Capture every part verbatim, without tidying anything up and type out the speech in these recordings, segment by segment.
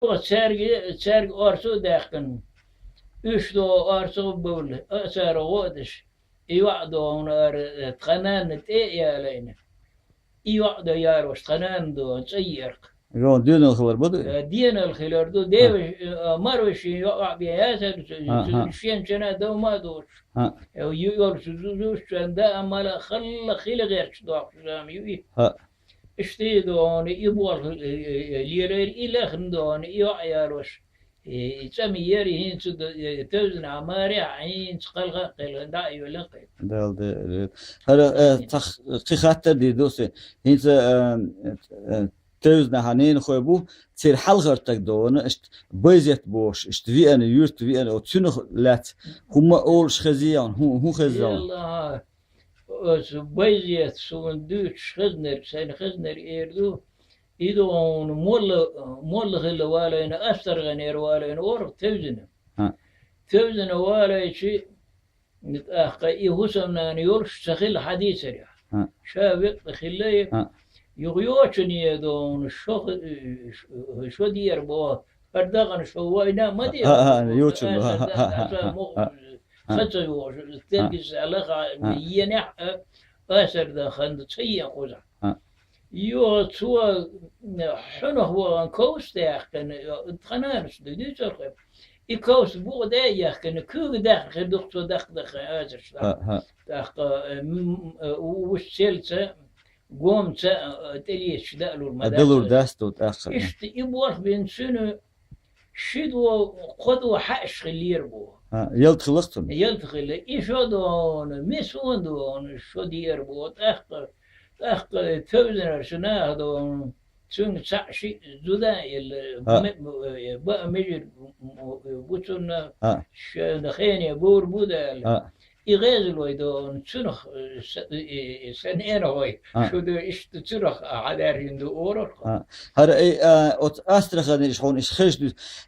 Юха цаьрга, цаьрга орцо а даьккхина, уьш догӀу орцо а бовла, а цара гӀо а деш, и йоӀ догӀу ара, э, тхан нанна тӀе а ялайна. И йоӀ дан ярош тхан нанна догӀу цӀа еарх. Йо, денал хилар ба ду? Э, денал хилар ду. Дева, э, марвашин йоӀ бен яцар, шен чана дов ма дош. Э, ю йолчу зузуш чан да, амала халла хила гӀерч дохуш зама ю и. Иштта догӀу и болх, э, э, э, лелайра, и лехна догӀу и йоӀ ялош. И, и цӀа ма яра, хӀинца д-, э, тевзина марехь, хӀинца кхалха а кхелха, дӀа а йолла кхел. Дала де, де. ХӀара, э, цхьа кхин хаттар дийр ду сан. ХӀинца, э, э, тевзина хьан ненахой бу, церан хьалхара таг догӀу, иштта Байзет бохуш, иштта веана, юьрта веана, оцу цуьнах лаьцна хӀумма а олуш хезий хьуна, хӀун, хӀун хеза хьуна? Оцу Байзет суна дуьйцуш хезнарг, сайна хезнарг эр ду, и догӀу молла, молла хилла валайна, астаргӀанера валайна, оргӀа тевзина. Тевзина валайчи, тӀаккха и хӀусамнана йолуш ца хилла хьан дийцарехь. Ша веккъа хилла, юха йочане догӀу, шо х-, шо дера боху, хӀара дахана шо вайна ма дера боху, йочун, аса дан, аса моху, ха ца йогӀуш, тергис лаха, енехь а, асар дан хан ца ен кхузахь. Юха цо, хьунах вахана ковс даьккхина, тхан нанас ду дуьйцура хӀара. И ковс букъа дай а яхкина, куьйга даьхна хир ду-кх цо даккха-даккха асарш. ТӀаккха, э, м-, м-, э, у-, уьш селца, гомца, э, тӀелеташ даалур ма дац. Далур дац ду тӀаккха. Иштта и болх бина цуьнан ши до, кхо до хьаьаш хиллера боху. Ялта хилла-кх цунна? Ялта хилла. И шо догӀу, мисона догӀу, шо дера боху. ТӀаккха, тӀаккха тевзинарш наха догӀу, цуьнга цхьаъ шиъ зуда а елла, ме-, э, баа межир бу цунна, шайна хене бовр бу даьлла. И гӀезалой догӀу, цуьнах, э, са-, э, э, сан энахой, шу ду иштта цуьнах хьадаьржина ду орах. ХӀара, э, а, оцу Астраханера хьуна иштта хезаш ду,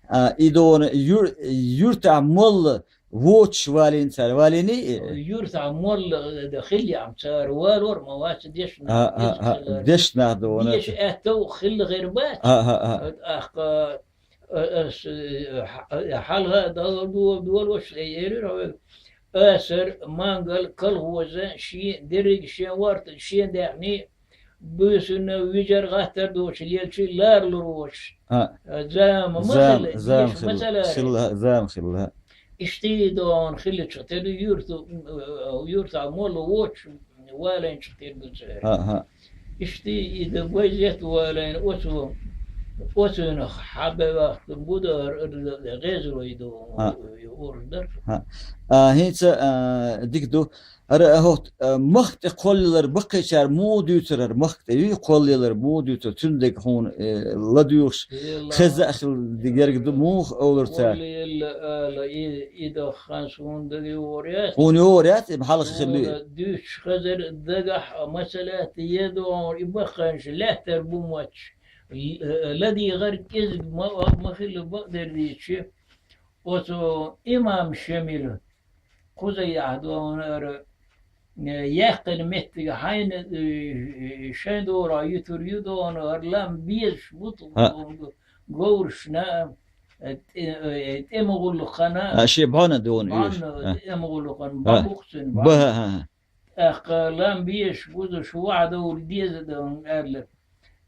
а, и догӀу юр-, юьртахь молла воцуш валийна цара, валийний? Юьртахь молла, э, да, хиллехь-м цара валор ма вац дешна. Дешна догӀу. Деша аьтту хилла гӀер бац. ТӀаккха, э, ас, э, хьа-, э, хьалха а дала ду-, долуш, э, элира хьоьга. Асар, мангал, колхоза, шен дерриг, шен ворта, шен даьхни, буьйсанна вижар гӀаттар доцуш лелчий ларалур воцуш. Зама ма хилла, зама хилла, ма ца лара. Хилла, зама хилла. Иштта догӀу хиллачух тера ду юьрта, юьртахь молла воцуш валайначух тера ду цара. Иштта и дан Байзет валайна оцу, оцунах хьабевахта бу дар, гӀезалой ду, ур дар. А, хӀинца, а, дика ду. ХӀара, а, хӀокху, а, махка тӀе кхоллалар баккхийчара муха дуьйцура, хӀара махка тӀе юй кхоллалар муха дуьйцура, цуьнан дерг хьуна, э, ладуьйхуш, хезна а хила дерг ду, муха олура цара? Кхоллалар ала, и, и даха хан суна дага йогӀур яц. Хьуна йогӀур яц, и хьалха хилла. Суна дуьйцуш хезар дагахь а, масала, тӀе едогӀур, и баккханаш лаьттар бу мотташ. Л-, э, ладийгӀар кӀезиг ма, ма хилла бакъдерг дийцича, оцу имам Шемила, кхуза яхь догӀу ара, э, яьккхина меттиг хьайна, э, шайн дора юьтур ю догӀу ара, лам безаш бу тхо говрашна, э, тӀе-, э, тӀеман гӀуллакхана. А, шен бӀаьнна догӀу уьш. БӀаьнна, тӀеман гӀуллакхана, бӀа бу-кх цуьнан, бӀаьнна. ТӀаккха лам безаш бу шу вахьа довла деза дан аьлла.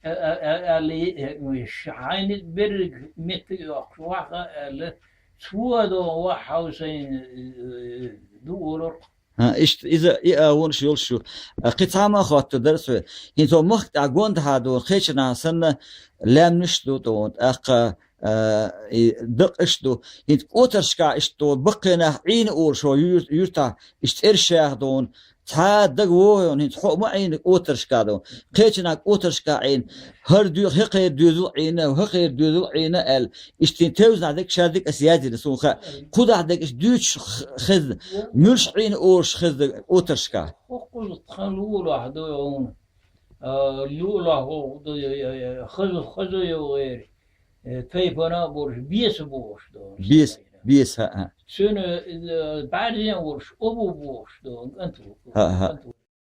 А, а, а, аьлла, э, ш-, хьайна берриг меттиг а йоккхуш вахьа аьлла, цо догӀу вахьа хьовсайна, э, ду олура-кх. А, иштта иза и а вонаш йолуш ю. А, кхин цхьа а ма хотту дара со. ХӀинца махка тӀехь гондахьа догӀу, кхечанхьа санна, лаьмнаш а ду тӀе вон, тӀаккха, а, и дакъаш а ду. ХӀинца кӀотаршкахь иштта тӀе вон, баккхий нах Ӏийна олуш вон юр-, юьртахь, иштта цӀераш яха догӀу. Цхьа а дага вогӀу хьуна, хӀинца хьо а ма Ӏийна кӀотаршкахь догӀу. Кхечанхьа кӀотаршкахь Ӏийна, хӀара доь-, хӀокхеран доьзал Ӏийна, хӀокхеран доьзал Ӏийна аьлла. Иштта тевзанахь дерг, шадерг аса яздина суна хаьа. Кхузахь дерг иштта дуьйцуш х-, хезна. Муьлш Ӏийна олуш хезна кӀотаршкахь. ХӀокхуза тхан лулахь ду хьуна. А, лулахь ву, ду, я, я, я, хаза, хаза йогӀу гӀери. Э, тайпана а болуш, беса бохуш ду. Беса, беса, хӀаъ. Цуьнан, э, бӀаьрзе а волуш, обу бохуш ду, кӀант ву. ХӀаъ, хӀаъ. КӀант ву.